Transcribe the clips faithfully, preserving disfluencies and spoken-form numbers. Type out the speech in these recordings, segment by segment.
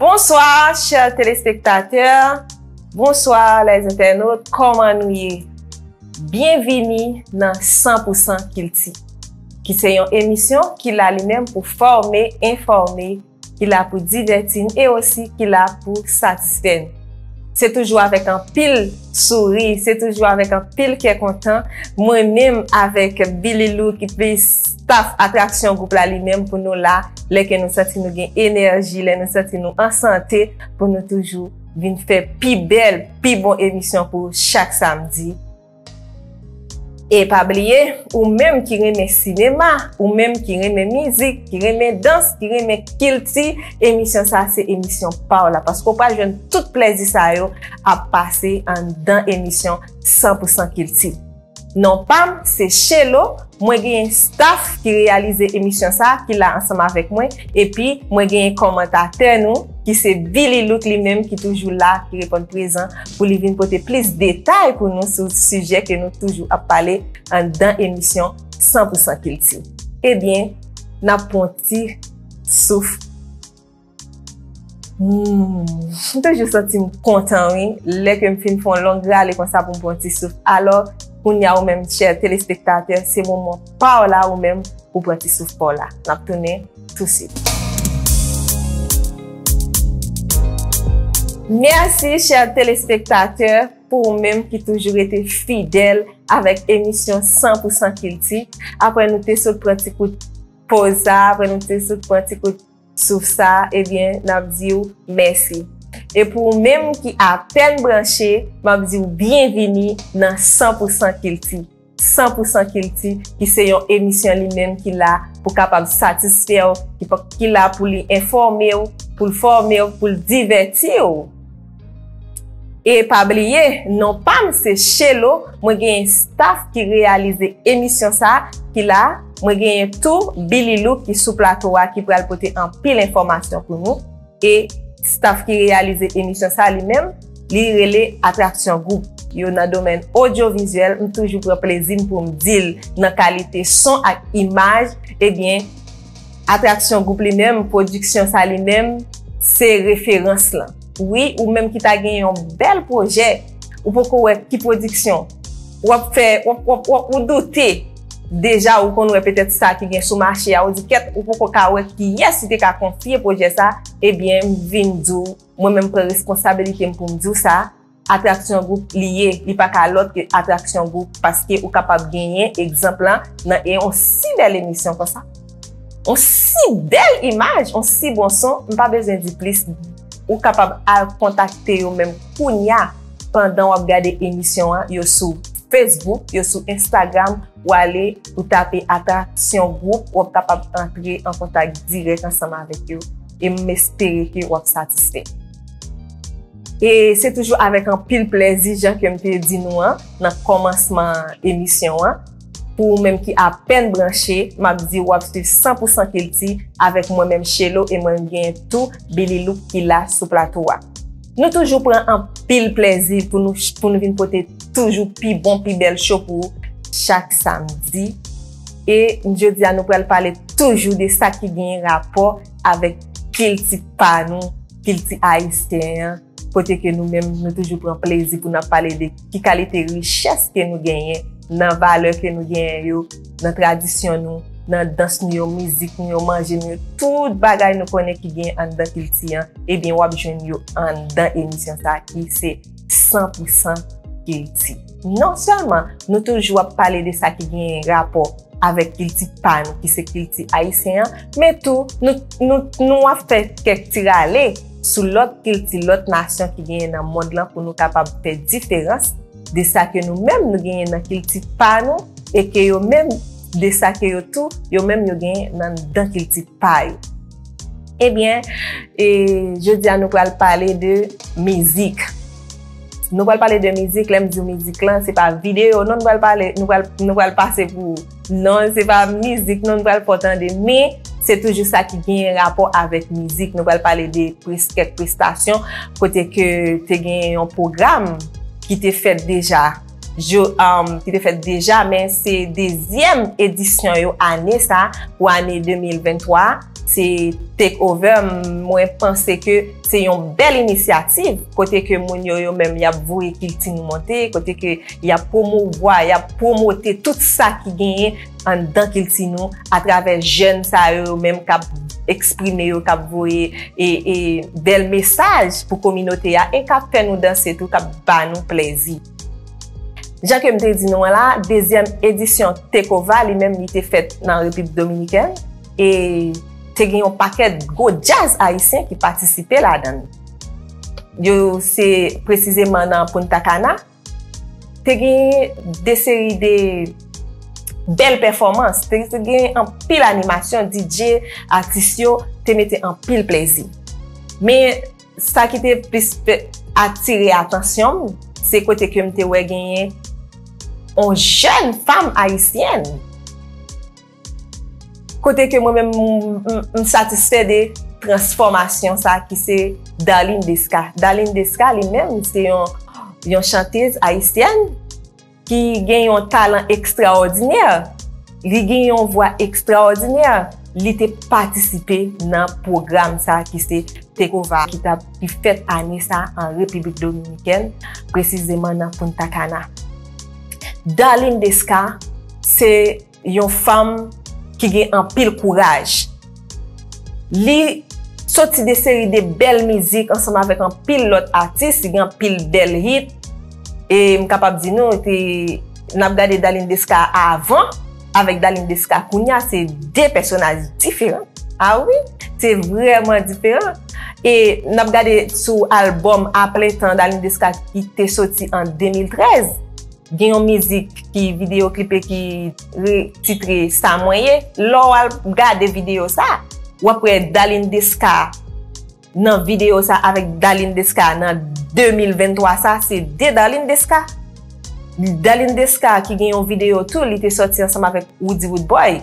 Bonsoir, chers téléspectateurs. Bonsoir, les internautes. Kòman nou ye? Byenvini nan San pou san Kilti, ki se yon emisyon ki la li menm pou fòme, enfòme, ki la pou divèti n e osi ki la pou satisfè n. Se toujou avèk anpil souri, se toujou avèk anpil kè kontan. Mwen menm avèk Billy Look epi staff Atraksyon Gwoup la li menm pou nou la, lè ke nou santi nou gen enèji, lè nou santi nou an sante, pou nou toujou vin fè pi bèl, pi bon emisyon pou chak samdi. E pa bliye, ou menm ki renmen sinema, ou menm ki renmen mizik, ki renmen dans, ki renmen kilti, emisyon sa se emisyon pa w la, paske w pral jwenn tout plèzi sa yo ap pase anndan emisyon San pou san Kilti. Non pa m se Shelo, mwen genyen staff ki reyalize emisyon sa ki la ansanm avèk mwen, epi mwen genyen kòmantatè nou ki se Billy Look li menm ki toujou la, ki reponn prezan pou li vin pote plis detay pou nou sou sijè ke nou toujou ap pale anndan emisyon San pou san Kilti. Ebyen, n ap pran ti souf. Hmm, m toujou santi m kontan, wi, lè ke m fin fè yon long rale konsa pou m pran ti souf. Alò, kounye a ou menm, chè telespektatè, se moman pa w la ou menm pou pran ti souf pa w la. N ap tounen tousuit. Mèsi, chè telespektatè, pou ou menm ki toujou rete fidèl avèk emisyon San pou san Kilti. Apre nou te sot pran ti kout poz sa, apre nou te sot pran ti kout souf sa, ebyen, n ap di w mèsi. E pou ou menm ki apèn branche, m ap di w byenvini nan San pou san Kilti. San pou san Kilti, ki se yon emisyon li menm ki la pou kapab satisfè w, ki pa, ki la pou li enfòme w, pou l fòme w, pou l divèti w. E pa bliye, non pa m se Shelo, mwen genyen staff ki reyalize emisyon sa ki la, mwen genyen tou Billy Look ki sou plato a ki pral pote anpil enfòmasyon pou nou. E staff ki reyalize emisyon sa li menm, li rele Atraksyon Gwoup. Yo nan domèn odyovizyèl, m toujou pran plezi m pou m di l nan kalite son ak imaj, ebyen, Atraksyon Gwoup li menm, pwodiksyon sa li menm, se referans lan. Wi, ou menm ki ta gen yon bèl pwojè, ou poko wè ki pwodiksyon, w ap fè, w ap, w ap, w ap, ou doute. Deja, ou konn wè petèt sa ki gen sou mache a, ou di, "Kèt, ou poko ka wè kiyès li te ka konfye pwojè sa." Ebyen, m vin di w, mwen menm pran responsabilite m pou m di w sa, Atraksyon Gwoup li ye, li pa ka lòt ke Atraksyon Gwoup, paske ou kapab genyen egzanp lan nan e yon si bèl emisyon konsa. Yon si bèl imaj, yon si bon son, m pa bezwen di plis. Ou kapab al kontakte yo menm kounya pandan w ap gade emisyon an, yo sou Facebook, yo sou Instagram, ou ale, ou tape Atraksyon Gwoup, w ap kapab antre an kontak dirèk ansanm avèk yo. E m espere ke w ap satisfè. E se toujou avèk anpil plèzi, jan ke m te di nou an, nan kòmansman emisyon an. Pou ou menm ki apèn branche, m ap di w ap swiv San pou san Kilti avèk mwen menm Shelo e mwen genyen tou Billy Look ki la sou plato a. Nou toujou pran anpil plèzi pou nou, pou nou vin pote toujou pi bon, pi bèl show pou ou chak samdi. E jodi a nou pral pale toujou de sa ki genyen rapò avèk kilti pa nou, kilti ayisyen an, kote ke nou menm nou toujou pran plezi pou n ap pale de ki kalite richès ke nou genyen, nan valè ke nou genyen yo, nan tradisyon nou, nan dans nou yo, mizik nou yo, manje nou yo, tout bagay nou konnen ki genyen anndan kilti an, ebyen w ap jwenn yo anndan emisyon sa ki se San pou san Kilti. Non sèlman nou toujou ap pale de sa ki genyen rapò avèk kilti pa nou, ki se kilti ayisyen an, men tou, nou, nou, nou ap fè kèk ti rale sou lòt kilti, lòt nasyon ki genyen nan mond lan pou nou kapab fè diferans de sa ke nou menm nou genyen nan kilti pa nou, e ke yo menm, de sa ke yo tou, yo menm yo genyen nan, nan kilti pa yo. Ebyen, e jodi a nou pral pale de mizik. Nou pral pale de mizik, lè m di w mizik lan, se pa videyo, non, nou pral pale, nou pral, nou pral pase pou, non, se pa mizik, non, nou pral fè w tande, men se toujou sa ki genyen rapò avèk mizik. Nou pral pale de pres-, kèk prestasyon, kote ke te genyen yon pwogram ki te fèt deja, jo-, um, ki te fèt deja, men se dezyèm edisyon yo ane sa, pou ane de mil venntwa. se Take Over, mwen panse ke se yon bèl inisyativ, kote ke moun yo, yo menm, y ap voye kilti nou monte, kote ke y ap pwomouvwa, y ap pwomote tout sa ki genyen anndan kilti nou, atravè jèn sa yo, yo menm k ap eksprime yo, k ap voye e, e bèl mesaj pou kominote a, e k ap fè nou danse tou, k ap ba nou plèzi. Jan ke m te di nou an la, dezyèm edisyon Take Over, li menm, li te fèt nan Repiblik Dominikèn, e te gen yon pakèt gwo djaz ayisyen ki patisipe ladan l. Yo se presizeman nan Punta Cana. Te gen de seri de bèl pèfòmans, te, te gen anpil animasyon, D J, atis yo te mete anpil plèzi. Men sa ki te plis fè, atire atansyon m, se kote ke m te wè genyen yon jèn fanm ayisyèn. Kote ke mwen menm, m, m, m satisfè de transfòmasyon sa ki se Darline Desca. Darline Desca, li menm, se yon, yon chantez ayisyèn ki gen yon talan ekstraòdinè. Li gen yon vwa ekstraòdinè. Li te patisipe nan pwogram sa ki se Take Over, ki t ap, ki fèt ane sa an Repiblik Dominikèn, presizeman nan Punta Cana. Darline Desca, se yon fanm ki gen anpil kouraj. Li soti de seri de bèl mizik ansanm avèk anpil lòt atis, li gen anpil bèl hit. E m kapab di nou, te, n ap gade Darline Desca avan avèk Darline Desca kounye a, se de pèsonaj diferan. A wi, se vrèman diferan. E n ap gade sou albòm A Plen Tan Darline Desca ki te soti an de mil trèz. Gen yon mizik ki videyo klipe ki re-, titre Sa Mwen Ye. Lè w al gade videyo sa, w ap wè Darline Desca nan videyo sa avèk Darline Desca nan de mil venntwa sa, se de Darline Desca. Darline Desca ki gen yon videyo tou, li te sòti ansanm avèk Roody Roodboy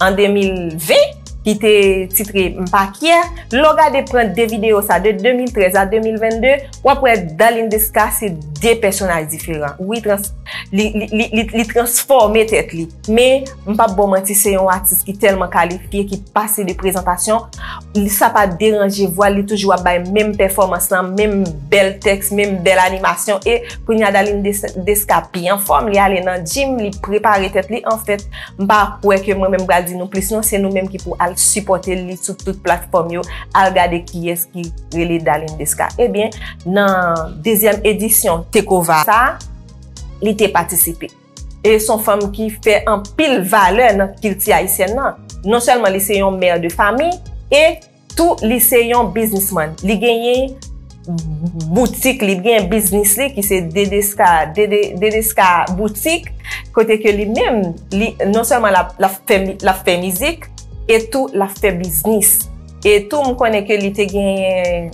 an de mil ven, ki te titre M Pa Kyè. Lè w gade pran de videyo sa, de de mil trèz a de mil vennde, w ap wè Darline Desca se de pèsonaj diferan. Wi, trans-, li, li, li, li, li transfòme tèt li. Men, m p ap ba w manti, se yon atis ki tèlman kalifye, ki pase de prezantasyon. Li, sa pa deranje vwa l, li toujou ap bay menm pèfòmans lan, menm bèl tèks, menm bèl animasyon. E kounye a, Darline Des-, Desca pi anfòm, li ale nan gym, li prepare tèt li. Anfèt, m pa kwè ke mwen menm pral di nou plis non, se nou menm ki pou al sipòte li sou tout platfòm yo, al gade kiyès ki rele Darline Desca. Ebyen, nan dezyèm edisyon Take Over sa, li te patisipe. E se yon fanm ki fè anpil valè nan kilti ayisyèn nan. Non sèlman li se yon mè de fami, e tou li se yon biznismann. Li genyen boutik, li gen biznis li ki se Dedeska, Dede, Dedeska Boutik, kote ke li menm, li, non sèlman l ap, l ap fè mi-, l ap fè mizik, e tou l ap fè biznis. E tou m konnen ke li te genyen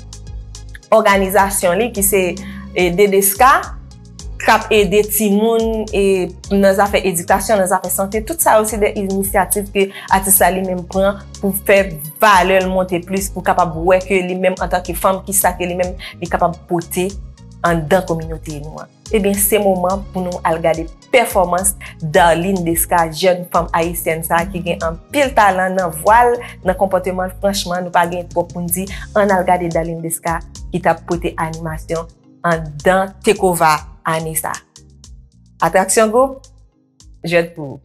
òganizasyon li ki se, e, Dedeska, k ap ede timoun, e, nan zafè edikasyon, nan zafè sante. Tout sa yo se de inisyativ ke atis la li menm pran pou fè valè l monte plis, pou kapab wè ke li menm antanke fanm, kisa ke li menm li kapab pote anndan kominote nou an. Ebyen, se moman pou nou al gade pèfòmans Darline Desca, jèn fanm ayisyèn sa a ki gen anpil talan nan vwa l, nan konpòteman l. Franchman, nou pa gen twòp pou n di. Ann al gade Darline Desca ki t ap pote animasyon anndan Take Over ane sa. Atraksyon Gwoup, jwèt pou ou.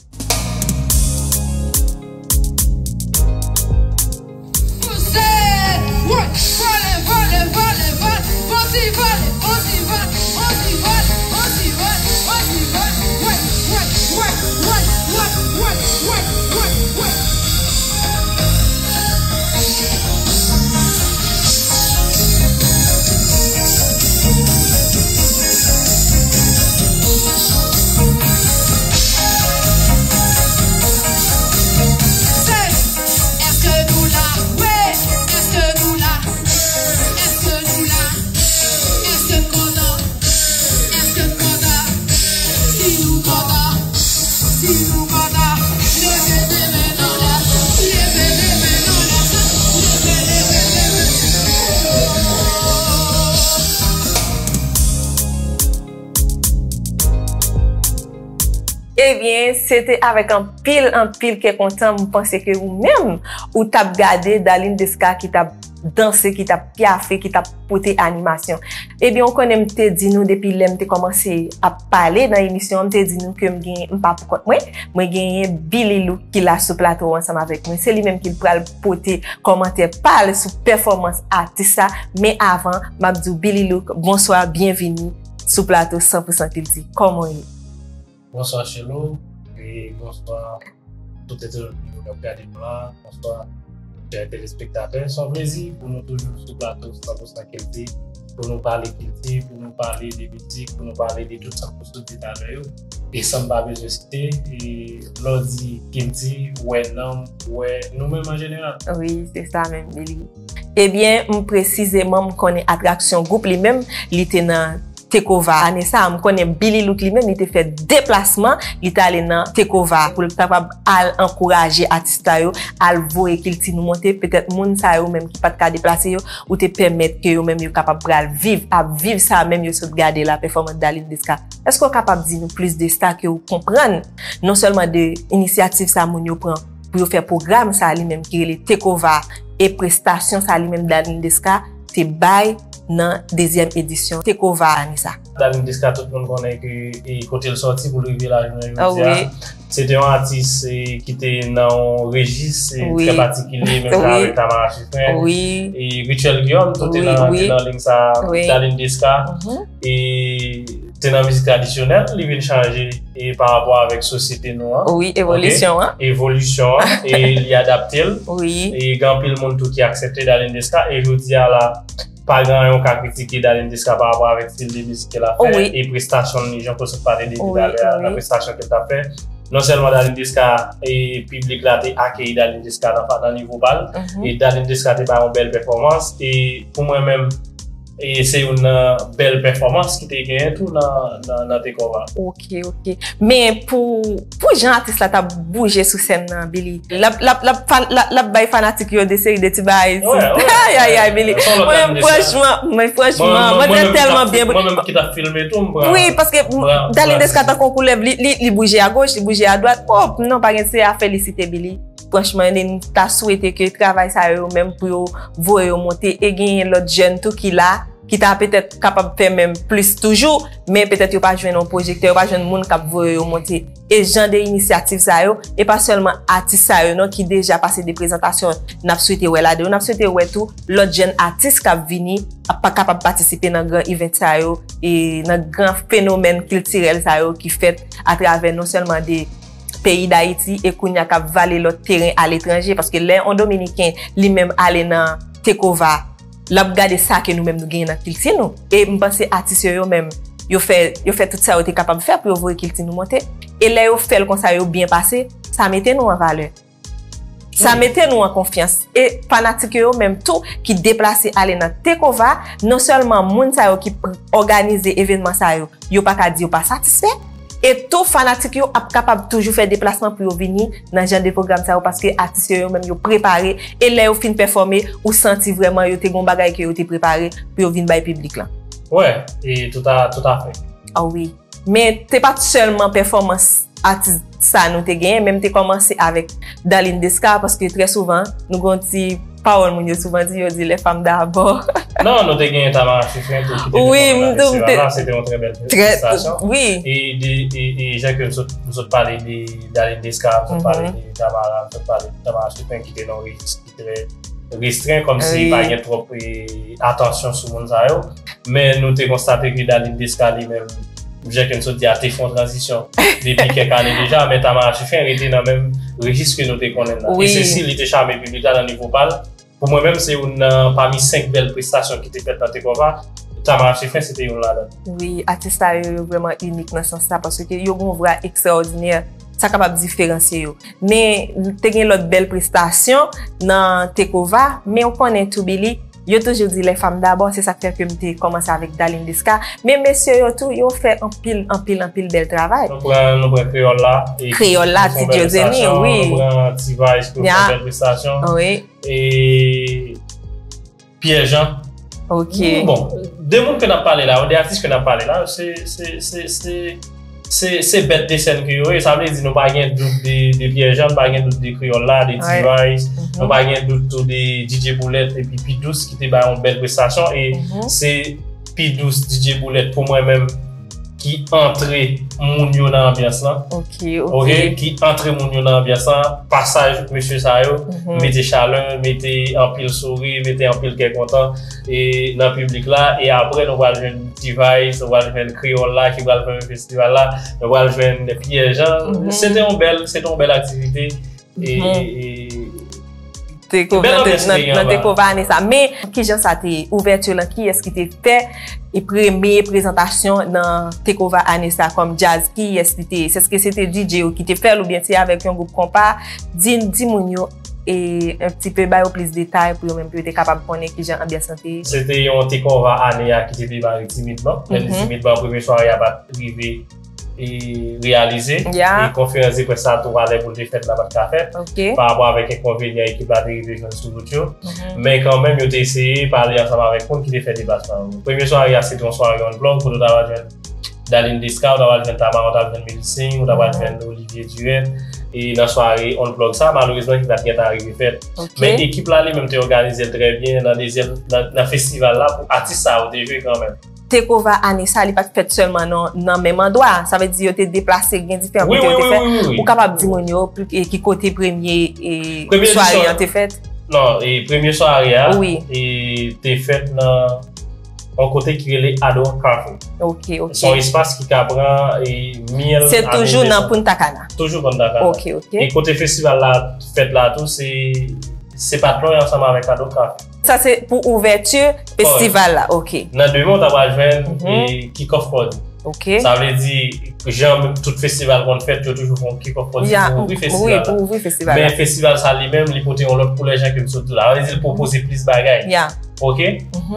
Èske nou la? Wi! Èske nou la? Èske nou la? Èske n kontan? Èske n kontan? Si nou kontan, si nou kontan, leve de men n anlè, leve de men n anlè, leve, leve, leve. Ebyen, se te avèk anpil, anpil kè kontan, m panse ke ou menm, ou t ap gade Darline Desca ki t ap danse, ki t ap pyafe, ki t ap pote animasyon. Ebyen, ou konnen m te di nou depi lè m te kòmanse ap pale nan emisyon an, m te di nou ke m gen, m pa pou kont mwen, mwen genyen Billy Look ki la sou plato ansanm avèk mwen. Se li menm ki pral pote kòmantè pa l sou pèfòmans atis sa, men avan, m ap di w Billy Look, bonswa, byenvini sou plato San pou san Kilti. Kòman w ye? Bonswa Shelo, e bonswa tout entènot nou k ap gade nou la, bonswa chè telespektatè. Se yon plezi pou nou toujou sou plato San pou san Kilti, pou nou pale kilti, pou nou pale de mizik, pou nou pale de tout sa m sot di talè yo. E san m pa bezwen site, e lè w di kilti, w wè nanm, w wè nou menm an jeneral. Wi, se sa menm, Billy. Ebyen, m presizeman, m konnen atraksyon gwoup li menm, li te nan Tekova ane sa a, m konnen Billy Look li menm, li te fè deplasman, li t ale nan Tekova pou l kapab al ankouraje atis sa yo, al voye kilti nou monte. Petèt moun sa yo menm ki pa t ka deplase yo, ou te pèmèt ke yo menm yo kapab pral viv, ap viv sa menm yo sot gade la, pèfòmans Darline Desca. Èske w kapab di nou plis de sa ke w konprann, non sèlman de inisyativ sa moun yo pran pou yo fè pwogram sa li menm ki rele Tekova e prestasyon sa li menm Darline Desca te bay nan dezyèm edisyon Tekova ane sa. Darline Desca, tout moun konnen ke e kote l sòti pou l rive la jounen jodi a, se te yon atis e ki te nan yon rejis e trè patikilye, menm jan avèk Tamara Suffren, e Rutshelle Guillaume tou te nan te nan liy sa a, Darline Desca e te nan mizik tradisyonèl, li vin chanje e pa rapò avèk sosyete nou an. Wi, evolisyon an. Evolisyon an, e li adapte l. Wi. E gen anpil moun tou ki aksepte Darline Desca, e jodi a la, pa gen anyen w ka kritike Darline Desca pa rapò avèk stil de mizik ke l ap fè, e prestasyon li, jan ke w sot pale de li talè a, nan prestasyon ke l t ap fè. Non sèlman Darline Desca, e piblik la te akeyi Darline Desca nan, nan nivo pa l, e Darline Desca te bay yon bèl pèfòmans, e pou mwen menm, e se youn nan bèl pèfòmans ki te genyen tou nan, nan, nan Tekova. Ok, ok. Men pou, pou jan atis la t ap bouje sou sèn nan, Billy, l ap, l ap, l ap, fan- l ap, l ap bay fanatik yo de seri de ti bagay. Ayayay, Billy. Mwen, franchman, mwen, franchman, mwen te tèlman byen. Mwen menm ki t ap filme tou, m pran. Wi, paske Darline Desca tankou yon koulèv, li, li, li bouje agoch, li bouje adwat. Oh, non, pa gen, se a felisite, Billy. Franchman, n ta swete ke travay sa yo menm pou yo voye yo monte. E genyen lòt jèn tou ki la, ki ta petèt kapab fè menm plis toujou, men petèt yo pa jwenn yon pwojektè, yo pa jwenn moun k ap voye yo monte. E jan de inisyativ sa yo, e pa sèlman atis sa yo non ki deja pase de prezantasyon n ap swete wè ladan yo. N ap swete wè tou lòt jèn atis k ap vini, ap pa kapab patisipe nan gran event sa yo, e nan gran fenomèn kiltirèl sa yo ki fèt atravè non sèlman de peyi Dayiti e kounye a k ap vale lòt teren aletranje, paske lè yon Dominiken li menm ale nan Tekova, l ap gade sa ke nou menm nou genyen nan kilti nou. E m panse atis yo, yo menm, yo fè, yo fè tout sa yo te kapab fè pou yo voye kilti nou monte. E lè yo fè l konsa, yo byen pase, sa mete nou an valè. Sa mete nou an konfyans. E fanatik yo, yo menm tou, ki deplase ale nan Tekova, non sèlman moun sa yo ki pr- òganize evènman sa yo, yo pa ka di yo pa satisfè. E tou fanatik yo ap kapab toujou fè deplasman pou yo vini nan jan de pwogram sa yo, paske atis yo, yo menm yo prepare, e lè yo fin pèfòme, ou santi vrèman yo te gen yon bagay ke yo te prepare pou yo vin bay piblik lan. Wè, e tout a, tout a fè. Ah wi. Men te pa t sèlman pèfòmans atis sa nou te genyen, men m te kòmanse avèk Darline Desca, paske trè souvan nou gen yon ti pawòl moun yo souvan di, yo di les femmes d'abord. Non, nou te genyen Tamara Suffren tou ki te wi, m tou, m te la, se te yon trè bèl prestasyon. Wi. E de, e, e jan ke m sot, m sot pale de Darline Desca, m sot pale de Tamara, m sot pale de Tamara Suffren ki te nan yon rejis ki trè restren, kòmsi pa gen twòp e, atansyon sou moun sa yo. Men nou te konstate ke Darline Desca li menm, jan ke m sot di a, te fè yon tranzisyon depi kèk ane deja, men Tamara Suffren rete nan menm rejis ke nou te konnen nan. E se si li te chame piblik la nan nivo pa l. Pou mwen menm, se youn nan pami senk bèl prestasyon ki te fèt nan Tekova, Tamara Suffren se te youn ladan l. Wi, atis sa yo, yo vrèman inik nan sans sa, paske yo gen yon vwa ekstraòdinè, sa kapab diferansye yo. Men te gen lòt bèl prestasyon nan Tekova, men ou konnen tou Billy, yo toujou di les femmes d'abord, se sa k fè ke m te kòmanse avèk Darline Desca, men mesye yo tou, yo fè anpil, anpil, anpil bèl travay. Nou pran, nou pran Kreyòl la, e Kreyòl la, Ti Djozeni, wi. Nou pran T-Vice, ki fè bèl prestasyon. Wi. E Pierre Jean. Ok. Bon, de moun ke n ap pale la, de atis ke n ap pale la, se, se, se, se, se, se bèt de sèn ke yo ye. Sa vle di nou pa gen dout de, de Pierre Jean, nou pa gen dout de Kreyòl la, de T-Vice, nou pa gen dout tou de D J Boulèt epi Pi Dous ki te bay yon bèl prestasyon. E se Pi Dous, D J Boulèt pou mwen menm ki antre moun yo nan anbyans lan. Ok, ok, ki antre moun yo nan anbyans lan. Pasaj mesye sa yo mete chalè, mete anpil souri, mete anpil kè kontan e nan piblik la. E apre nou pral jwenn T-Vice, nou pral jwenn Kreyòl la ki pral fèmen festival la, nou pral jwenn Pierre Jean. Se te yon bèl, se te yon bèl aktivite. E, e Tekova nan Tekova ane sa. Men kijan sa te ye? Ouvèti lan, kiyès ki te fè e premye prezantasyon nan Tekova ane sa kòm djaz? Kiyès li te ye? Èske se te D J yo ki te fè l oubyen se avèk yon gwoup konpa? Di, di moun yo e yon ti pe ba yo plis detay pou yo menm pou yo te kapab konnen kijan anbyans lan te ye. Se te yon Tekova ane a ki te demare timidman. Lè n di timidman, premye sware a pa t rive e reyalize. E konferans de près sa tou alè pou l te fèt la pa t ka fèt pa rapò avèk enkonvenyan ekip la te rive jwenn sou wout yo. Men kanmenm yo te eseye pale ansanm avèk moun ki te fè deplasman yo. Premye sware a se te yon sware unplug kote w ta pral jwenn Darline Desca, ou ta pral jwenn Tama, ou ta pral jwenn Melising, ou ta pral jwenn Olivier Durand. E nan sware unplug sa, malerezman ki pa t gentan rive fèt. Men ekip la li menm te òganize l trè byen nan dezyèm nan, nan festival la pou atis sa yo te jwe kanmenm. Tekova ane sa, li pa t fèt sèlman nan, nan menm andwa. Sa vle di yo te deplase, gen diferan kote yo te fèt. Ou kapab di moun yo ki kote premye sware an te fèt? Non, e premye sware a e te fèt nan yon kote ki rele Hard Rock Cafe. Ok, ok. Se yon espas ki ka pran e, mil. Se toujou nan Punta Cana? Toujou Punta Cana. Ok, ok. E kote festival la fèt la tou, se se pa t lwen ansanm avèk Hard Rock Cafe. Sa se pou ouvèti festival la, ok. Nan demen w ta pral jwenn e, kick off party. Ok. Sa vle di, jan tout festival konn fèt, yo toujou fè yon kick off party pou ouvri festival la. Pou ouvri festival la. Men festival sa li menm, li pote yon lòt koulè jan ke m sot di w la. Sa vle di, li pwopoze plis bagay. Ya. Ok?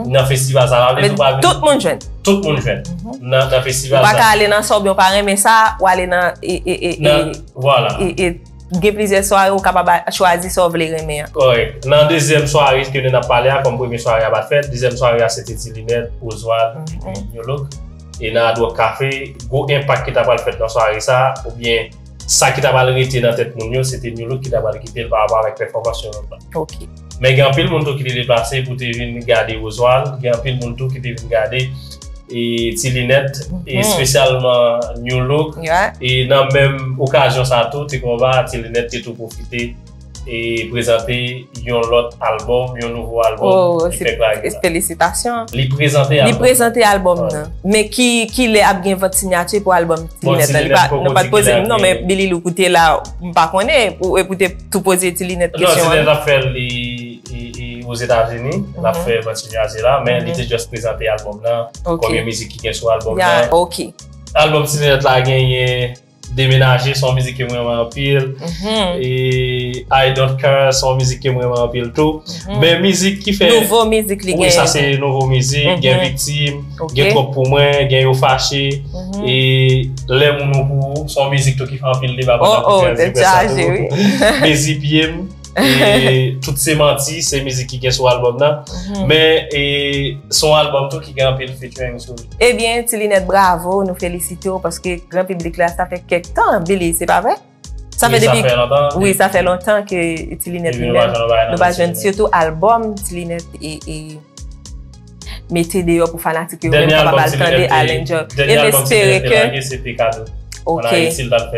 Nan festival sa, sa vle di, ou pral jwenn. Tout moun jwenn. Tout moun jwenn. Nan, nan festival sa. Ou pa ka ale nan sa oubyen ou pa renmen sa, ou ale nan e, e, e, e, Vwala. E, e gen plizyè sware ou kapab chwazi sa w vle renmen an. Wi. Nan dezyèm sware ke nou ap pale a, kòm premye sware a pa t fèt, dezyèm sware a se te Ti Linèt, Oswald, epi New Look. E nan Hard Rock Cafe, gwo enpak ki ta pral fèt nan sware sa, oubyen sa ki ta pral rete nan tèt moun yo, se te New Look ki ta pral kite l pa rapò avèk pèfòmans New Look la. Ok. Men gen anpil moun tou ki te deplase pou te vin gade Oswald, gen anpil moun tou ki te vin gade e Ti Linèt, e espesyalman New Look. E nan menm okazyon sa tou, Tekova, Ti Linèt te tou pwofite e prezante yon lòt albòm, yon nouvo albòm ki fèk lage la. Felisitasyon. Li prezante albòm. Li prezante albòm nan. Men ki, kilè ap gen vant sinyati pou albòm Ti Linèt la? Li pa, nou pa t poze, non, men Billy Lou koute la, m pa konnen, ou, e pou te tou poze Ti Linèt kesyon an. Non, Ti Linèt ap fè li e, e Ozetazini, l ap fè vant sinyati la, men li te just prezante albòm nan, kòm yon mizik ki gen sou albòm nan. Ok. Albòm Ti Linèt la genyen Demenaje, se yon mizik ke m renmen anpil. E I Don't Care, se yon mizik ke m renmen anpil tou. Men mizik ki fè. Nouvo mizik li genyen. Wi, sa se nouvo mizik, gen Viktim, gen Twòp Pou Mwen, gen Yo Fache. E Lè Moun Ou Pou Ou, se yon mizik tou ki fè anpil deba pandan konferans de près sa tou. Mezi Pye M. E Tout Se Manti, se mizik ki gen sou albòm nan. Men e, se yon albòm tou ki gen anpil featuring sou li. Ebyen, Ti Linèt, bravo, nou felisite w paske gran piblik la, sa fè kèk tan, Billy, se pa vre? Sa fè depi. Wi, sa fè lontan ke Ti Linèt li menm, nou pa jwenn sitou albòm Ti Linèt e, e mete deyò pou fanatik yo menm kapab al tande al enjoy. E m espere ke Ok.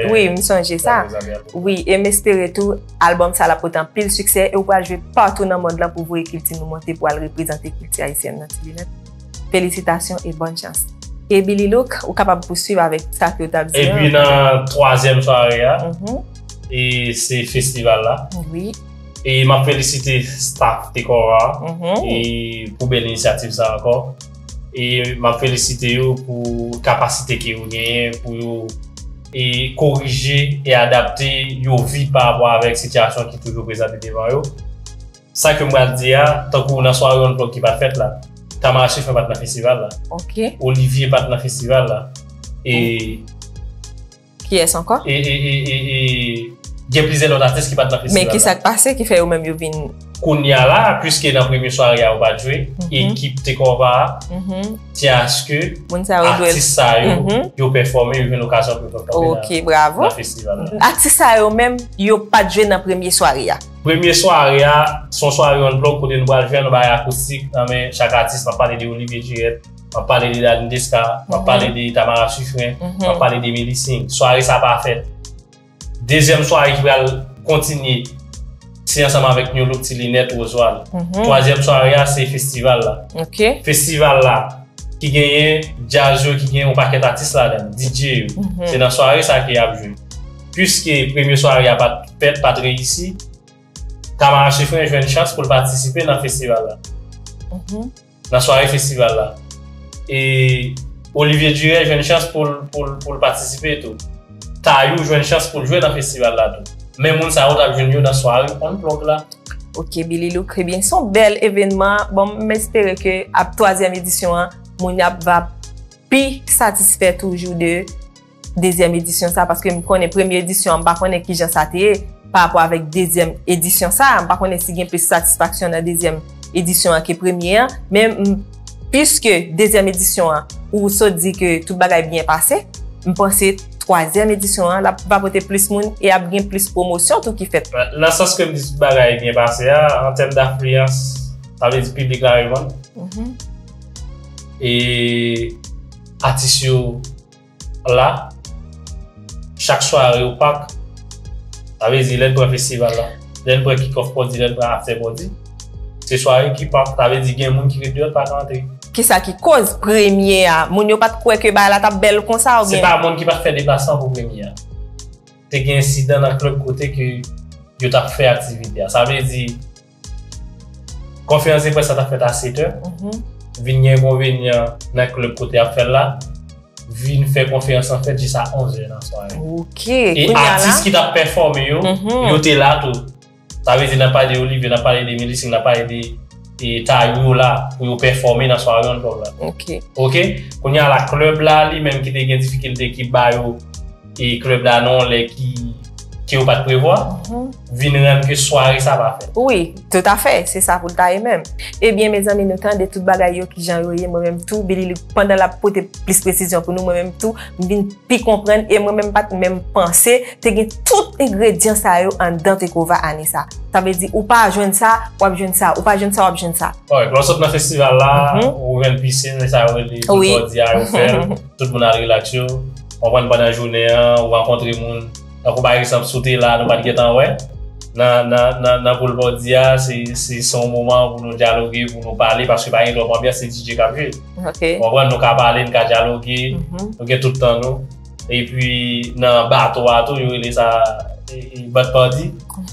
Wi, m sonje sa. Wi, e m espere tou albòm sa l ap pote anpil siksè e ou pral jwe patou nan mond lan pou voye kilti nou monte pou al reprezante kilti ayisyèn nan Ti Linèt. Felisitasyon e bòn chans. E Billy Look, ou kapab pouswiv avèk sa ke w t ap di an. Epi nan twazyèm sware a, e se festival la. Wi. E m ap felisite staff Tekova e pou bèl inisyativ sa ankò. E m ap felisite yo pou kapasite ke yo genyen pou yo e korije e adapte yo vit pa rapò avèk sitiyasyon ki toujou prezante devan yo. Sa ke m pral di a, tankou nan sware Unplug ki pa t fèt la, Tamara Chifon pa t nan festival la. Ok. Olivier pa t nan festival la. E Kiyès ankò? E, e, e, e, e, Gen plizyè lòt atis ki pa t nan festival la. Men ki sa k pase ki fè yo menm yo vin? Kounye a la, piske nan premye sware a yo pa t jwe, ekip Tekòva a te aske atis sa yo, yo pèfòme, yo jwenn okazyon pou yo pèfòme nan, nan festival la. Atis sa yo menm, yo pa t jwe nan premye sware a. Premye sware a, se yon sware unplug kote nou pral jwe, nou bay akoustik nan men chak atis. M ap pale de Olivier Durette, m ap pale de Dany Desca, m ap pale de Tamara Suffren, m ap pale de Melly Singh. Sware sa pa fèt. Dezyèm sware ki pral kontinye, se ansanm avèk New Look, Ti Linèt, Roswal. Twazyèm sware a, se festival la. Festival la, ki genyen djaz yo, ki genyen yon pakèt atis ladan, D J yo. Se nan sware sa ke y ap jwe. Piske premye sware a pa t fèt, pa t reyisi, Tamara Suffren jwenn chans pou l patisipe nan festival la. Nan sware festival la. E Olivier Durè jwenn chans pou l, pou l, pou l patisipe tou. Tayou jwenn chans pou l jwe nan festival la tou. Men moun sa yo t ap jwenn yo nan sware Unplug la. Ok, Billy Look, ebyen, se yon bèl evènman. Bon, m espere ke ap twazyèm edisyon an, moun y ap va pi satisfè toujou de dezyèm edisyon sa, paske m konnen premye edisyon an, m pa konnen kijan sa te ye pa rapò avèk dezyèm edisyon sa. M pa konnen si gen plis satisfaksyon nan dezyèm edisyon an ke premye an, men m, piske dezyèm edisyon an, ou sot di ke tout bagay byen pase, m panse twazyèm edisyon an, l ap, va pote plis moun e ap gen plis pwomosyon tou ki fèt. Nan sans ke m di tout bagay byen pase a, an tèm dafliyans, sa vle di piblik la reponn. E atis yo la, chak sware ou pak, sa vle di lè n pran festival la, lè n pran kick-off party, lè n pran after party, se sware ki pak, sa vle di gen moun ki ret deyò, pa ka antre. Kisa ki koz premye a, moun yo pa t kwè ke bagay la t ap bèl konsa oubyen? Se pa moun ki pa t fè deplasman pou premye a. Te gen ensidan nan klèb kote ke yo t ap fè aktivite a. Sa vle di, konferans de près la t ap fèt a sèt è. Vin gen enkonvenyan nan klèb kote y ap fè l la. Vin fè konferans lan fèt jis a onz è nan sware. Ok. E atis ki t ap pèfòme yo, yo te la tou. Sa vle di, n ap pale de Olivier, n ap pale de Melly Singh, n ap pale de, de Tayou yo la, pou yo pèfòme nan sware Unplug la. Ok. Ok? Kounye a la, klèb la, li menm ki te gen difikilte, ki ba yo e klèb la nan yon lè ki, ke yo pa t prevwa, vin rann ke sware sa pa fèt. Wi, toutafè, se sa pou l ta ye menm. Ebyen, mezanmi, nou tande tout bagay yo, kijan yo ye, mwen menm tou, Billy Luke, pandan l ap pote plis presizyon pou nou, mwen menm tou, m vin pi konprann, e mwen menm m pa t menm panse, te gen tout engredyan sa yo anndan Tekova ane sa. Sa vle di, ou pa jwenn sa, w ap jwenn sa, ou pa jwenn sa, w ap jwenn sa. Wi, lè w sot nan festival la, ou jwenn pisin, e sa yo rele pool party a, yo fè l, tout moun al rilaks yo. Konprann, pandan jounen an, ou rankontre moun. Tankou pa egzanp, si w te la, nou pa t gentan wè. Nan, nan, nan, nan pool party a, se, se, se yon moman pou nou dyaloge, pou nou pale, paske pa gen twòp anbyans, se D J k ap jwe. Ok. Ou konprann, nou ka pale, nou ka dyaloge, nou gen tout tan nou. Epi nan bato a tou, yo rele sa, e, e, butt party.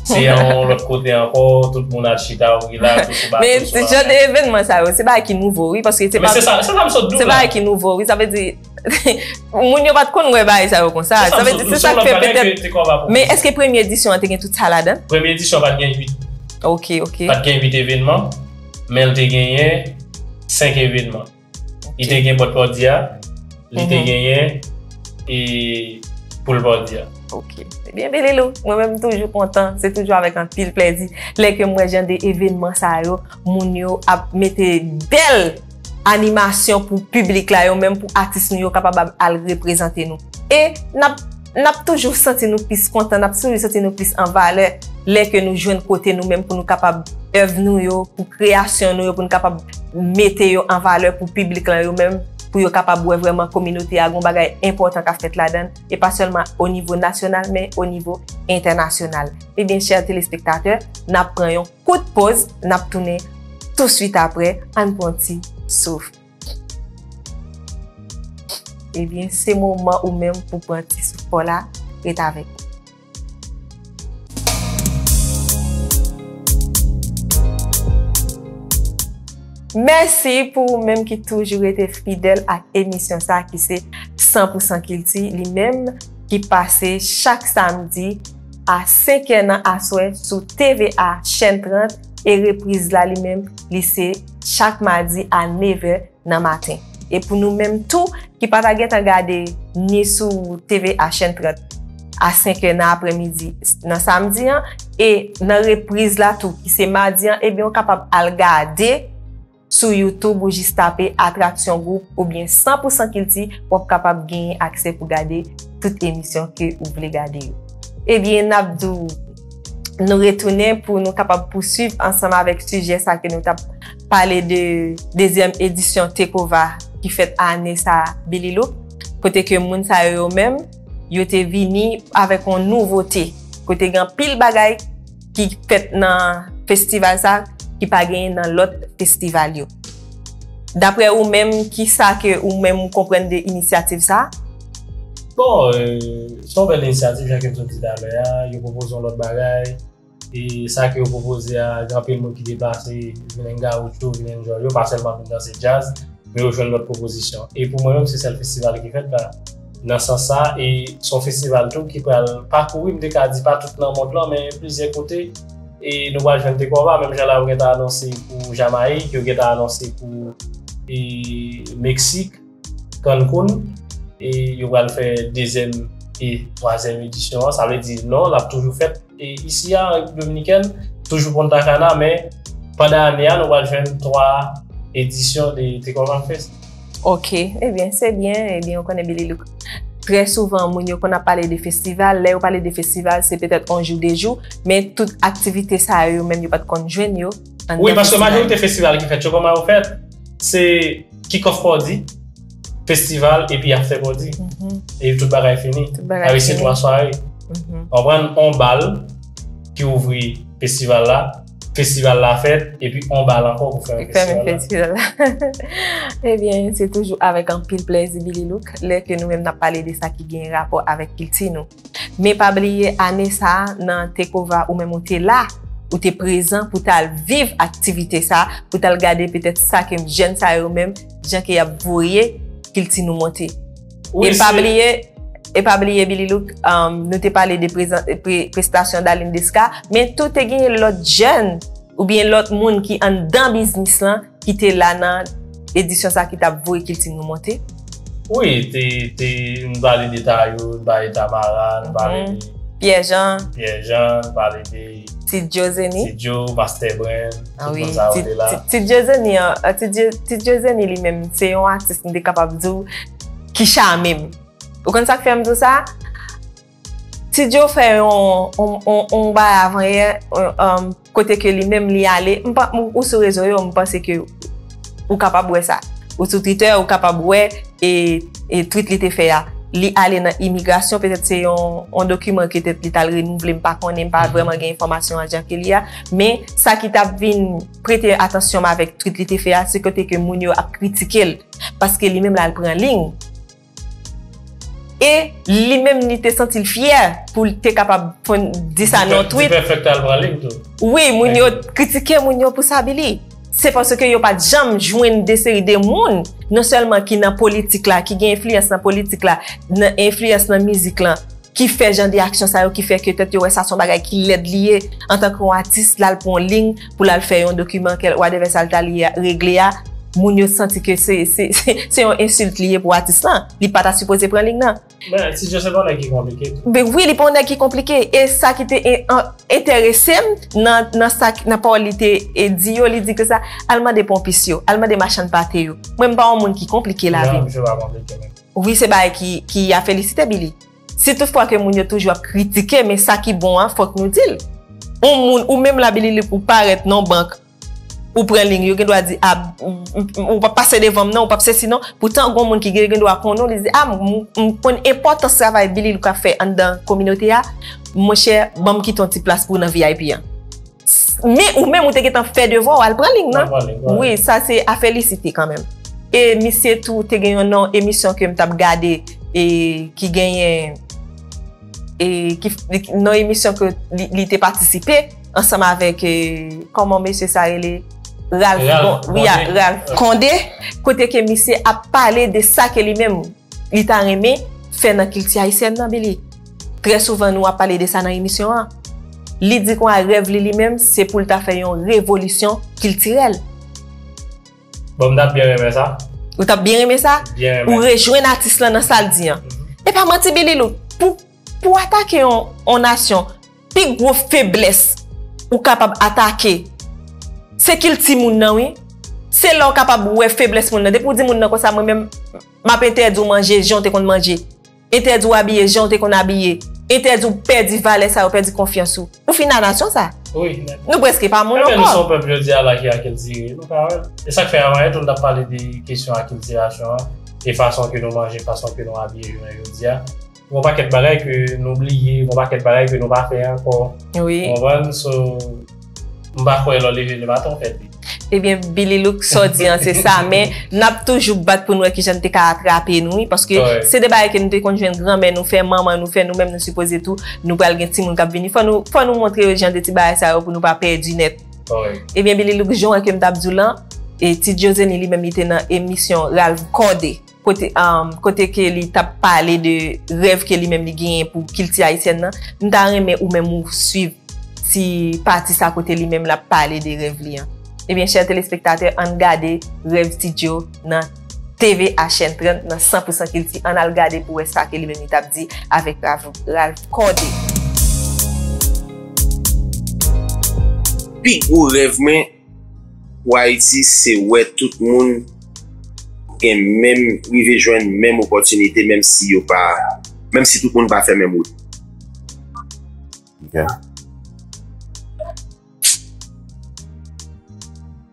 Se yon lòt kote ankò, tout moun al chita, ou rilaks, ou sou bato, sou la. Men jan de evènman sa yo, se bagay ki nouvo, wi, paske se pa, se bagay ki nouvo, wi, sa vle di, moun yo pa t konn wè bagay sa yo konsa. Sa vle di, se sa k fè petèt. Men èske premye edisyon an te gen tout sa ladan? Premye edisyon pa t gen uit. Ok, ok. Pa t gen uit evènman, men l te genyen senk evènman. Li te gen butt party a, li te genyen e pool party a. Ok. Ebyen, Billy Luke, mwen menm m toujou kontan, se toujou avèk anpil plèzi lè ke m wè jan de evènman sa yo, moun yo ap mete bèl animasyon pou piblik la, yo menm pou atis nou yo kapab al, al reprezante nou. E n ap, n ap toujou santi nou plis kontan, n ap toujou santi nou plis an valè lè ke nou jwenn kote nou menm pou nou kapab èv nou yo, pou kreyasyon nou yo, pou nou kapab mete yo an valè pou piblik lan yo menm, pou yo kapab wè vrèman kominote a gon bagay enpòtan k ap fèt ladan l, e pa sèlman o nivo nasyonal, men o nivo entènasyonal. Ebyen, chè telespektatè, n ap pran yon kout poz, n ap tounen touswit aprè, ann pran ti souf. Ebyen, se moman ou menm pou pran ti souf pa w la, ret avèk nou. Mèsi pou ou menm ki toujou rete fidèl ak emisyon sa ki se san pou san Kilti, li menm ki pase chak samdi a senk è nan aswè sou T V A chèn trant, e repriz la li menm, li se chak madi a nèf è nan maten. E pou nou menm tou ki pa ta gentan gade ni sou T V A chèn trant a senkè nan aprèmidi nan samdi an, e nan repriz la tou, ki se madi an, ebyen, ou kapab al gade sou YouTube ou jis tape Atraksyon Gwoup oubyen San pou san Kilti, w ap kapab genyen aksè pou gade tout emisyon ke ou vle gade yo. Ebyen, n ap di w, nou retounen pou nou kapab pouswiv ansanm avèk sijè sa ke nou t ap pale de dezyèm edisyon Tekova ki fèt ane sa a, Billy Look, kote ke moun sa yo, yo menm, yo te vini avèk yon nouvote, kote gen anpil bagay ki fèt nan festival sa ki pa genyen nan lòt festival yo. Daprè ou menm, ki sa ke ou menm ou konprann de inisyativ sa? Bon, euh, se yon bèl inisyativ, jan ke m sot di talè a, yo pwopoze yon lòt bagay, e sa ke yo pwopoze a, gen anpil moun ki deplase, vin enn gawoucho, vin enn jòl yo, pa sèlman vin danse djaz, men yo jwenn lòt pwopozisyon. E pou mwen menm, se sèl festival ki fèt la. Nan sans sa, e se yon festival tou ki pral pakouri, m te ka di pa tout nan mond lan, men plizyè kote. E nou pral jwenn Tekova, menm jan la yo gentan anonse pou Jamayik, yo gentan anonse pou e, Meksik, Cancun, e yo pral fè dezyèm e twazyèm edisyon an. Sa vle di non, l ap toujou fèt e isi a, an Repiblik Dominikèn, toujou Punta Cana, men pandan ane a, nou pral jwenn twa edisyon de Tekova Fest. Ok, ebyen, se byen, ebyen, ou konnen Billy Look. Trè souvan, moun yo konn ap pale de festival, lè yo pale de festival, se petèt yon jou, de jou, men tout aktivite sa yo, yo menm, yo pa t konn jwenn yo anndan festival. Wi, paske majorite festival ki fèt, yo kòman yo fèt? Se kick off party, festival, epi after party. Mhm. E tout bagay fini. Tout bagay fini. Avèk se twa sware. Mhm. Ou konprann, on bal ki ouvri festival la, festival la fèt, epi on bal ankò pou fèmen festival la. Fèmen festival la. Ebyen, se toujou avèk anpil plèzi, Billy Look, lè ke nou menm n ap pale de sa ki gen rapò avèk kilti nou. Men pa bliye, ane sa a, nan Tekova, ou menm ou te la, ou te prezan pou t al viv aktivite sa a, pou t al gade petèt sa ke jèn sa yo menm, jan ke y ap voye kilti nou monte. Wi, e pa bliye, e pa bliye, Billy Look, um, nou te pale de prezan-, pre-, prestasyon Darline Desca, men tou te genyen lòt jèn, oubyen lòt moun ki anndan biznis lan, ki te la nan edisyon sa ki t ap voye kilti nou monte? Wi, te, te, m pale de Tayo, m pale de Tamara, m pale de Pierre Jean. Pierre Jean, m pale de Ti Joe Zeni. Ti Joe, Master Brand, tout moun sa yo te la. Ti, Ti Joe Zeni, an, Ti Joe, Ti Joe Zeni li menm, se yon atis m te kapab di w ki chame m. Ou konn sa k fè m di w sa? Ti Joe fè yon, yon, yon, yon bagay avan yè, yon, um, kote ke li menm li ale, m pa, m, ou sou rezo yo, m panse ke ou kapab wè sa. Ou sou Twitter, ou kapab wè, e, e tweet li te fè a. Li ale nan imigrasyon, petèt se yon, yon dokiman ke petèt li t al renouvle, m pa konnen, m pa vrèman gen enfòmasyon an jan ke li a. Men, sa ki t ap vin prete atansyon m avèk tweet li te fè a, se kote ke moun yo ap kritike l. Paske li menm l al pran liy. E li menm li te santi l fyè pou l te kapab fon-, di sa nan yon tweet. Di pèfèk t al pran liy tou. Wi, moun yo kritike moun yo pou sa, Billy. Se paske yo pa t janm jwenn de seri de moun, non sèlman ki nan politik la, ki gen enfliyans nan politik la, nan enfliyans nan mizik lan, ki fè jan de aksyon sa yo, ki fè ke tèt yo wè sa se yon bagay ki lèd li ye, antanke yon atis, l al pran yon liy pou l al fè yon dokiman, kèl, whatever sa l t al ye a, regle a, moun yo santi ke se, se, se, se yon ensilt li ye pou atis lan. Li pa ta sipoze pran liy nan. Men, Ti Joe se pa yon nèg ki konplike tou. Ben wi, li pa yon nèg ki konplike. E sa ki te en-, an-, enterese m nan, nan sa k-, nan pawòl li te, e, di yo, li di ke sa, al mande ponpis yo, al mande machann pate yo. Mwen, m pa yon moun ki konplike lavi m. Non, misye pa konplike menm. Wi, se bagay ki, ki a felisite, Billy. Si toutfwa ke moun yo toujou ap kritike, men sa ki bon an, fòk nou di l. Yon moun, ou menm la, Billy Look, ou parèt nan yon bank, ou pran liy, yo gen dwa di, a, m, m, m, ou p ap pase devan m non, ou p ap sesi non. Poutan, gen yon moun ki gen, gen dwa konnen w, li di, a, m, m, m konn enpòtans travay Billy Look ap fè anndan kominote a, monchè, ban m kite yon ti plas pou w nan V I P an. Men ou menm, ou te gentan fè devwa w, al pran liy nan. Al pran liy, wi. Wi, sa se a felisite kanmenm. E misye tou te gen yon non emisyon ke m t ap gade, e ki genyen, e ki, non emisyon ke li, li te patisipe ansanm avèk, e, kòman mesye sa rele? Ralph, Ralph Bon, wi, a, Condé. Ralph Condé, kote ke misye ap pale de sa ke li menm li ta renmen fè nan kilti ayisyèn nan, Billy. Trè souvan, nou ap pale de sa nan emisyon an. Li di konsa rèv li, li menm, se pou l ta fè yon revolisyon kiltirèl. Bon, m t ap byen renmen sa. Ou t ap byen renmen sa? Byen renmen. Ou rejwenn atis lan nan sa l di an. Mhm. E pa manti, Billy Look. Pou, Pou atake yon, yon nasyon, pi gwo feblès ou kapab atake, se kilti moun nan, wi. Se lè w kapab wè feblès moun nan. Depi w di moun nan konsa, mwen menm, m ap entèdi w manje jan w te konn manje. Entèdi w abiye jan w te konn abiye. Entèdi w pèdi valè sa yo, pèdi konfyans ou. Ou fin a nasyon sa. Wi, nèt. Nou prèske pa moun ankò. Ebyen, nou se yon pèp jodi a la ki akiltire. Nou pa wè. E sa k fè avan yè tou, nou t ap pale de kesyon akiltirasyon an. E fason ke nou manje, fason ke nou abiye jounen jodi a. Gon pakèt bagay ke nou bliye, gon pakèt bagay ke nou pa fè ankò. Wi. Ou konprann? So, m pa kwè lè w leve le maten, w fè li. Ebyen, Billy Look, sa w di an, se sa. Men, n ap toujou bat pou n wè kijan n te ka atrape nou, wi. Paske se de bagay ke nou te konn jwenn granmè nou fè, manman nou fè, nou menm nou sipoze tou, nou pral gen timoun k ap vini. Fò nou, fò nou montre yo jan de ti bagay sa yo pou nou pa pèdi nèt. Ebyen, Billy Look, jan w wè ke m t ap di w lan, e Ti Djo Zenny li menm li te nan emisyon Ralph Cordé. Kote, um, kote ke li t ap pale de rèv ke li menm li genyen pou kilti ayisyèn nan, m ta renmen ou menm ou swiv ti pati sa kote li menm l ap pale de rèv li an. Ebyen, chè telespektatè, ann gade rèv Ti Djo nan T V A chèn trant nan san pou san kilti. Ann al gade pou wè sa ke li menm li t ap di avèk Ralph, Ralph Cordé. Pi gwo rèv mwen, pou Ayiti, se wè tout moun gen menm, rive jwenn menm opòtinite, menm si yo pa, menm si tout moun pa fè menm wout. Ok.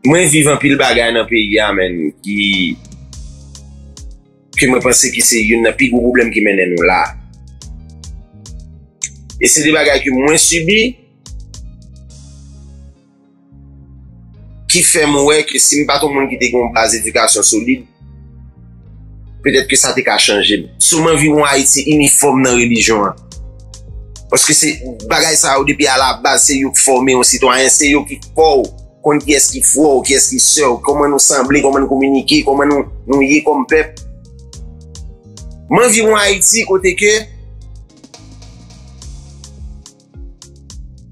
Mwen viv anpil bagay nan peyi a, menn, ki, ke mwen panse ki se youn nan pi gwo pwoblèm ki mennen nou la. E se de bagay ke mwen sibi, ki fè m wè ke si m pa t yon moun ki te gen yon baz edikasyon solid, petèt ke sa te ka chanje m. So, m anvi yon Ayiti inifòm nan relijyon an. Paske se bagay sa yo depi alabaz, se yo k fòme yon sitwayen, se yo ki fè w konn kiyès ki frè w, kiyès ki sè w, kòman nou sanble, kòman nou kominike, kòman nou, nou ye kòm pèp. M anvi yon Ayiti kote ke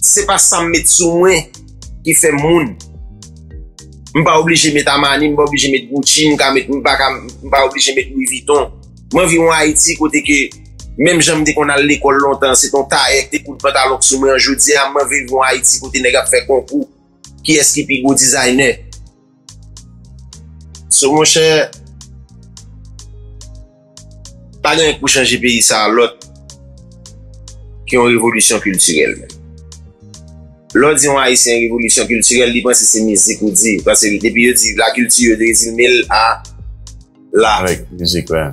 se pa sa m met sou mwen ki fè m moun. M pa oblije met Armani, m pa oblije met Gucci, m ka met, m pa ka, m pa oblije met Louis Vuitton. M anvi yon Ayiti kote ke, menm jan m te konn al lekòl lontan, se t on tayè k te koud pantalon k sou mwen an, jodi a, m anvi yon Ayiti kote nèg ap fè konkou kiyès ki pi gwo dizayner. So, monchè, pa gen anyen k pou chanje peyi sa a lòt ke yon revolisyon kiltirèl, menn. Lè w di yon Ayisyen revolisyon kiltirèl, li panse se mizik ou di. Paske depi yo di la culture résume l a la. Avèk mizik, wè.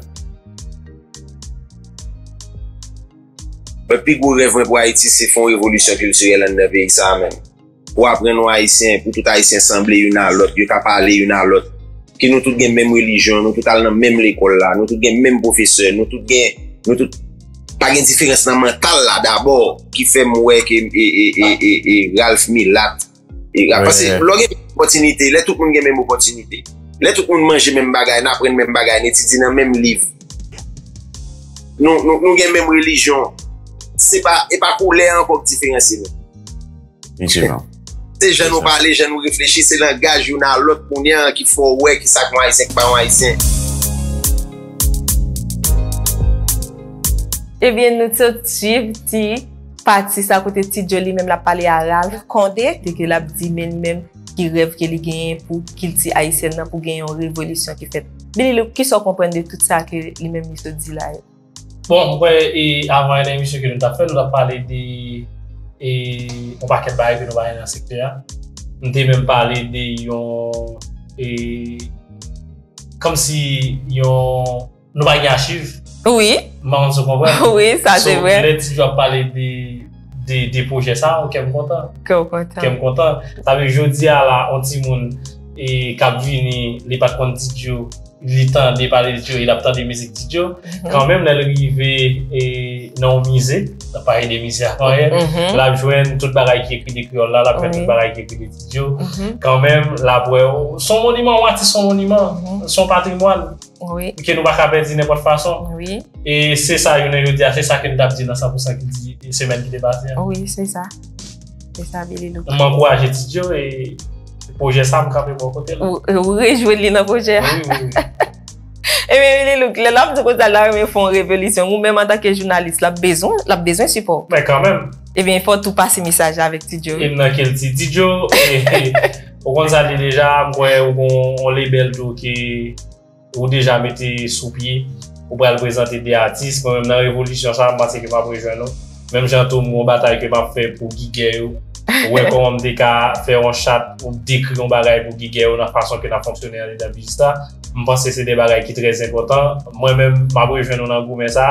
Mwen, pi gwo rèv mwen pou Ayiti, se fè yon revolisyon kiltirèl anndan peyi sa a, menn. Pou aprann yon Ayisyen, pou tout Ayisyen sanble youn a lòt, yo ka pale youn a lòt. Ke nou tout gen menm relijyon, nou tout al nan menm lekòl la, nou tout gen menm pwofesè, nou tout gen, nou tout pa gen diferans nan mantal la dabò, ki fè m wè ke, e, e, e, e, e Ralph milat. E, a, paske lè w gen opòtinite, lè tout moun gen menm opòtinite, lè tout moun manje menm bagay, n aprann menm bagay, n etidye nan menm liv, nou, nou, nou gen menm relijyon, se pa, e pa koulè ankò k diferansye nou. Efektivman. Se jan nou pale, jan nou reflechi, se langaj youn a lòt kounye a ki fè w wè kisa k yon Ayisyen, ki pa yon Ayisyen. Ebyen, nou t sot swiv ti pati sa kote Ti Djo li menm l ap pale a Ralph Condé, kote ke l ap di men li menm ki rèv ke li genyen pou kilti ayisyèn nan, pou gen yon revolisyon ki fèt. Billy Look, kisa w konprann de tout sa ke li menm li sot di la yo? Bon, m kwè, e, avan yè nan emisyon ke nou t ap fè, nou t ap pale de, e, yon pakèt bagay ke nou pa gen nan sektè a. M te menm pale de yon, e, kòmsi yon, nou pa gen achiv. Wi. M pa konn si w konprann. Wi, sa se vre. So, lè Ti Djo ap pale de, de, de pwojè sa, kè m kontan. Kè w kontan. Kè m kontan. Sa vle di jodi a la, yon timoun, e, k ap vini, li pa t konn Ti Djo, li tande pale de Ti Djo, e l ap tande mizik Ti Djo. Kanmenm, lè l rive, e, nan yon mize, n ap pale de mize avan yè, l ap jwenn tout bagay ki ekri de kreyòl la, l ap jwenn tout bagay ki ekri de Ti Djo. Kanmenm, l ap wè, se yon moniman, yon atis se yon moniman, se yon patrimwàn ke nou pa ka pèdi nenpòt fason. E se sa, jounen jodi a, se sa ke n t ap di nan san pou san ki di semèn ki te pase a. Wi, se sa. Se sa, Billy Look. M ankouraje Ti Djo e pwojè sa, m kanpe bò kote l. Ou, ou rejwenn li nan pwojè a. Wi, wi, wi. Ebyen, Billy Look, lè l ap di konsa, l ta renmen fè yon revolisyon. Ou menm, antanke jounalis, l ap bezwen, l ap bezwen sipò w. Men kanmenm. Ebyen, fò w tou pase mesaj la avèk Ti Djo. E m nan kilti Ti Djo, e, ou konn sa l ye deja, m kwè ou gon yon lebèl tou ki ou deja mete sou pye, ou pral prezante de atis. Mwen menm nan revolisyon sa, m panse ke m ap rejwenn ou. Menm jan tou, m gon batay ke m ap fè pou gigè yo. Ou wè kòman m te ka fè yon chat pou dekri yon bagay pou gigè yo nan fason ke n ap fonksyone andedan biznis la. M panse se de bagay ki trè enpòtan. Mwen menm, m ap rejwenn ou nan goumen sa.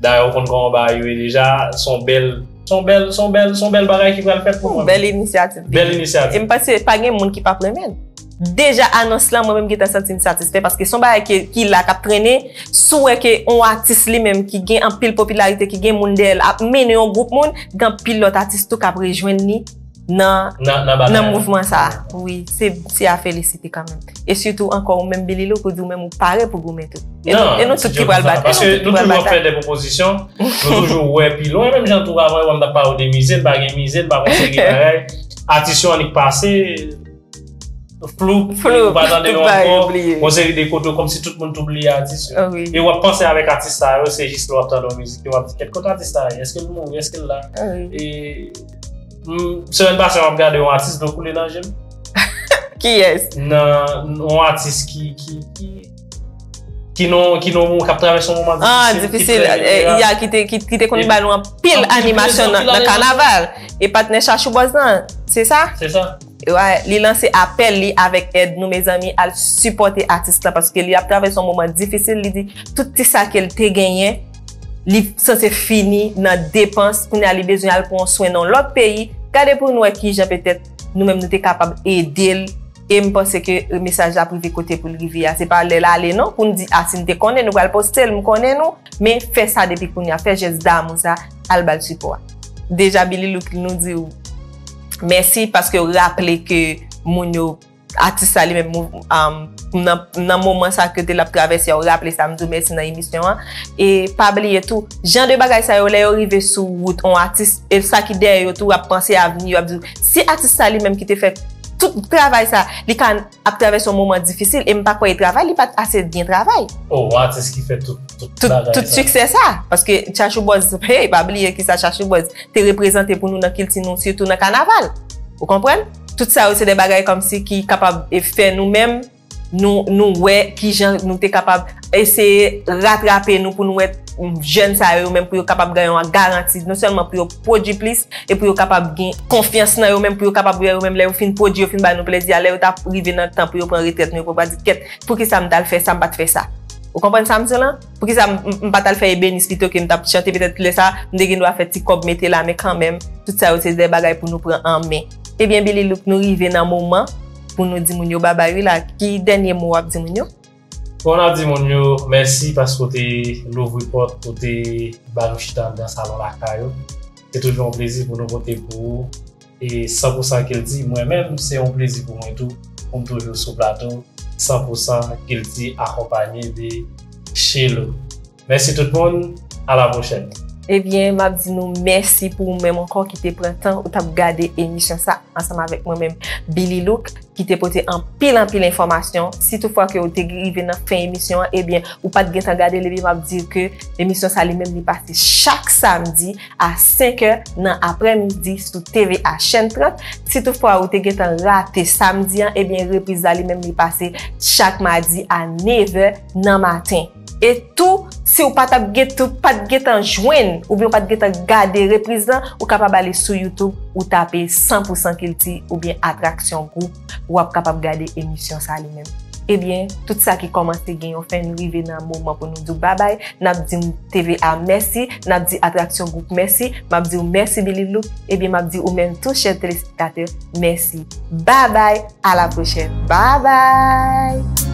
Dayè, ou konn kòman bagay yo ye deja. Se yon bèl, se yon bèl, se yon bèl, se yon bèl bagay ki pral fèt pou mwen. Bèl inisyativ. Bèl inisyativ. E m panse pa gen moun ki p ap renmen l. Deja anons lan, mwen menm gentan santi m satisfè paske se yon bagay ki, ki la, k ap trennen. Si w wè ke yon atis li menm ki gen anpil popilarite, ki gen moun dèyè l, ap mennen yon gwoup moun, gen anpil lòt atis tou k ap rejwenn li nan, nan, nan bagay nan la. Mouvman sa a. Wi, se, se a felisite kanmenm. E sitou ankò, ou menm Billy Look, ou di ou menm ou pare pou goumen tou. E nou, e nou tout ki pral batay. Paske nou toujou ap fè de pwopozisyon, nou toujou wè pi lwen, menm jan tou avan, yo pa m t ap pale de mize, n pa gen mize, n pa gen seri bagay. Atis yo annik pase, flou, flou, ou pa tande yo ankò, yon seri de kote kòmsi tout moun tou bliye atis yo. Ah wi. E w ap panse avèk atis sa yo, se jis lè w ap tande yon mizik, w ap di, "Kèt kote atis sa ye? Èske l mouri? Èske l la?" Ah wi. E, mm, semèn pase, m ap gade yon atis, dlo koule nan je m. Kiyès? Nan yon atis ki, ki, ki, ki non, ki non, k ap travèse yon moman difisil, ki trè jenerab. Ah, difisil, eh, ya, ki te, ki, ki te konn ba nou anpil animasyon nan, nan kanaval. E patnè Chachou Bòz lan, se sa? Se sa. Wi, li lanse apèl li avèk èd nou, mezanmi, al sipòte atis lan, paske li ap travèse yon moman difisil, li di tout ti sa ke l te genyen, li sanse fini nan depans, kounye a li bezwen al pran yon swen nan yon lòt peyi. Gade pou nou wè kijan petèt nou menm nou te kapab ede l, e m panse ke mesaj la ap rive kote pou l rive a. Se pa lè l ale non, pou n di, "A, si n te konnen, nou pral poste l, m konnen nou." Men fè sa depi kounye a, fè jès damou sa, al ba l sipò a. Deja, Billy Look, nou di w mèsi paske w raple ke moun yo, atis sa li menm, mou-, um, nan, nan moman sa ke te l ap travèse a, w raple sa, m di w mèsi nan emisyon an. E pa bliye tou, jan de bagay sa yo, lè yo rive sou wout yon atis, e sa ki dèyè yo tou ap panse avni yo, ap di, "Si atis sa li menm ki te fè tout travay sa, li ka ap travèse yon moman difisil," e m pa kwè e travay, li pa t ase byen travay. Oh, yon atis ki fè tout, tout, tout bagay sa. Tout siksè sa. Paske Chachou Bòz, hey, pa bliye kisa Chachou Bòz te reprezante pou nou nan kilti nou, sitou nan kanaval. Ou konprann? Tout sa yo se de bagay kòmsi ki kapab, e, fè nou menm, nou, nou wè kijan nou te kapab eseye ratrape nou pou nou wè, mm, jèn sa yo menm pou yo kapab gen yon garanti, non sèlman pou yo pwodui plis, e pou yo kapab gen konfyans nan yo menm, pou yo kapab wè yo menm lè yo fin pwodui, yo fin ba nou plezi a, lè yo ta rive nan tan pou yo pran retrèt nou, yo pral di, "Kèt, poukisa m t al fè sa, m pa t fè sa?" Ou konprann sa m di w lan? Poukisa m, m, m pa t al fè ebenis pito ke m t ap chante, petèt lè sa, m te gen dwa fè ti kòb mete la, men kanmenm, tout sa yo se de bagay pou nou pran an men. Ebyen, Billy Look, nou rive nan moman pou nou di moun yo babay wi la. Ki dènye mo w ap di moun yo? Bon, n ap di moun yo mèsi paske w te louvri pòt, w te ba nou chita anndan salon lakay ou. Se toujou yon plezi pou nou pote pou ou. E san pou san kilti, mwen menm, se yon plezi pou mwen tou, pou m toujou sou plato san pou san kilti akonpanye de Chelo. Mèsi tout moun, a la pwochèn. Ebyen, m ap di nou mèsi pou ou menm ankò ki te pran tan ou t ap gade emisyon sa ansanm avèk mwen menm, Billy Look, ki te pote anpil, anpil enfòmasyon. Si toutfwa ke ou te rive nan fen emisyon an, ebyen, ou pa t gentan gade l, ebyen, m ap di ke emisyon sa li menm li pase chak samdi a senk è nan aprèmidi sou T V A chèn trant. Si toutfwa ou te gentan rate samdi an, ebyen, repriz la li menm li pase chak madi a nèf è nan maten. E tou, si w pa t ap gen, tou, pa t gentan jwenn, oubyen w pa t gentan gade repriz lan, ou kapab ale sou YouTube, ou tape san pou san kilti oubyen Atraksyon Gwoup, w ap kapab gade emisyon sa li menm. Ebyen, tout sa ki kòmanse gen yon fen, nou rive nan moman pou nou di w babay. N ap di T V A mèsi, n ap di Atraksyon Gwoup mèsi, m ap di w mèsi Billy Look, ebyen, m ap di ou menm tou, chè telespektatè, mèsi. Babay, a la pwochèn. Babay!